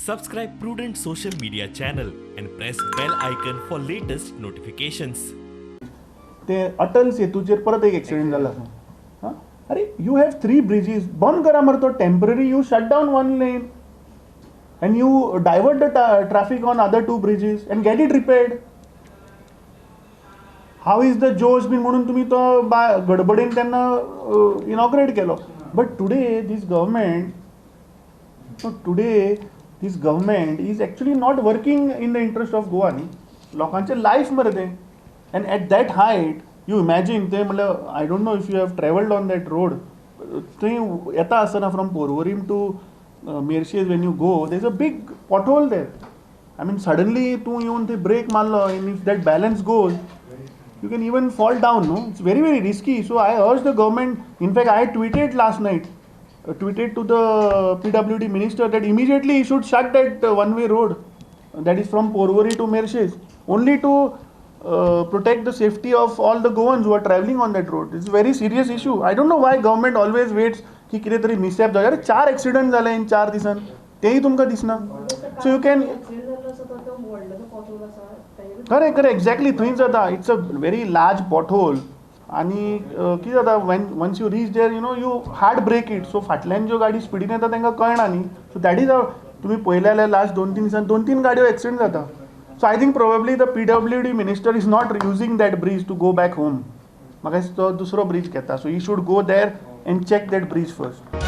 Subscribe Prudent social media channel and press bell icon for latest notifications. ते अटल सेतूचेर परत एक accident जाला. हां, अरे you have 3 bridges, बंद करा मरे तो temporary, you shut down one lane and you divert the traffic on other 2 bridges and get it repaired. How is the जोश बीन म्हणून तुमी तो गडबडीन तेन्ना इनॉग्रेट केलो. But today this government, today this government is actually not working in the interest of Goa न्ही. लोकांचें life मरे तें. And at that height you imagine तें म्हणल्यार I don't know if you have travelled on that road. थंय येता आसतना from Porvorim to Merces when you go there is a big pothole there. I mean suddenly तूं येवन थंय break मारलो and if that balance goes you can even fall down, no? It's very, very risky. So I urge the government, in fact I tweeted last night, tweeted to the PWD minister that immediately he should shut that one-way road that is from Porvorim to Merces, only to protect the safety of all the Goans who are travelling on that road. It's a very serious issue. I don't know why government always waits ki kide tari mishap जाले. अरे 4 accident जाले in 4 दिसान, तेही तुमकां दिसना. So you can correct correct exactly थंय जाता. It's a very large pothole आनी कितें जाता when once you reach there you know you hard brake it. So फाटल्यान ज्यो गाडी स्पिडीन येता तांकां कळना न्ही. सो that is तुमी पळयलें जाल्यार लास्ट 2-3 दिसान 2-3 गाडयो एक्सिडंट जाता. So I think probably the PWD minister is not using that bridge to go back home. म्हाका दिसता तो दुसरो ब्रीज घेता. So he should go there and check that bridge first.